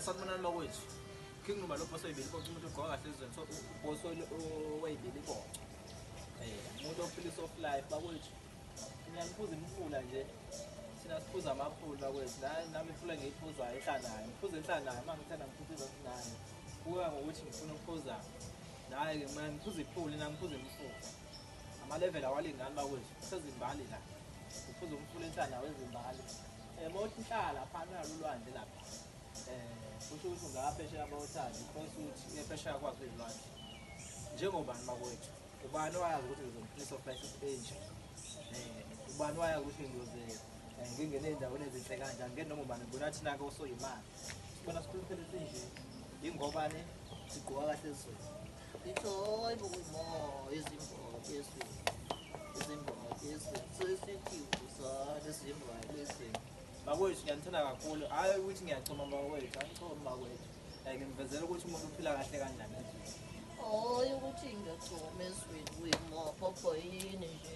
Sanibonani bakwethu. King Numa lo boss oyibili konke umuntu ogqoka kahle ezweni, so boss oyibili konke. Umuntu ophila soft life bakwethu. Ngiyaniphuza imifula nje. Thina siphuza amaphulu bakwethu. Nami imfula ngiyiphuzayo enhlanayo. Ngiphuza enhlanayo uma ngithanda ngiphuza izasinayo. Kuya ngokuthi ngifuna ukuphuza. Naye-ke mina ngiphuza iphuli nami ngiphuza imifula. Ama-level awalingani bakwethu. Kusezimbali la. Uphuza umfula enhlanayo wezimbali. Mawuthi inhlala phana nalo ulwandle lapha. Kusho ukuthi ungaphesheya bawuthanda because ukuthi uyephesheya kwazi uyilwandle. Njengobani bakwethu? Ubani owayazi ukuthi ngizomphilisa of life enje? Ubani owayazi ukuthi ngiyoze ngingene ey'ndaweni ezinhle kanjani? Ngeke noma ubani ngibona thina-ke osoyimali. Sibona sikhuluphele sinje. Yingobani sigqoka kahle ezweni. Ithi hayi bo ma izimbali ezweni. Izimbali ezweni. Sesithi uzala izimbali ezweni. Bakwethu ngiyanithanda kakhulu. Hhayi ukuthi ngiyachoma bakwethu, angichomi bakwethu. Ngimvezela ukuthi umuntu uphila kahle kanjani ezweni. Hayi ukuthi ngiyachoma ezweni wema papa yini nje.